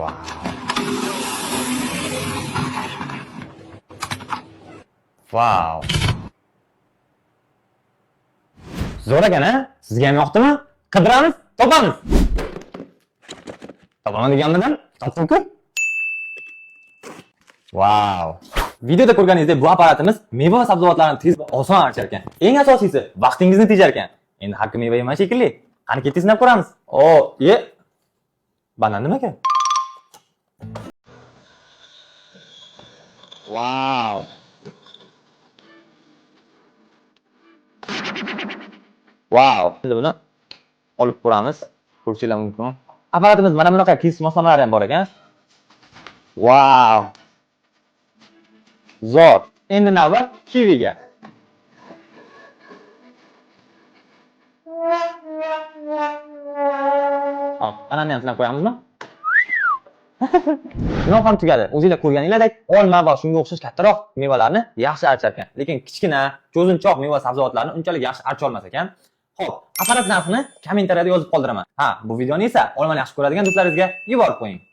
Vau. Vau. Zo'r ekan, a? Sizga ham yoqdimi? Qidiramiz, topamiz. Topaman deganmidim? Topdim-ku. Vau. Videoda ko'rganingizdek, bu apparatimiz meva va sabzavotlarni tez va oson archar ekan. Eng asosiysi, vaqtingizni tejar ekan. Endi har kim meva yemas shekilli. Qani ketdik, sinab ko'ramiz. O, ye. Banan nimaga? Vau. Vau. Endi buni olib ko'ramiz. Ko'rishinglar mumkin. Apparatimiz mana bunaqa kesish moslamalari ham bor ekan. Vau. Zo'r. Endi navbat kiviga. Hop, bananni ham sinab qo'yamizmi? Sinov ham tugadi. O'zinglar ko'rganinglardek, olma va shunga o'xshash kattaroq mevalarni yaxshi archar ekan. Lekin kichkina, cho'zinchoq meva sabzavotlarni unchalik yaxshi archa olmas ekan. Xo'p, apparat narxini kommentariyada yozib qoldiraman. Ha, bu videoni esa olmani yaxshi ko'radigan do'stlaringizga yuborib qo'ying.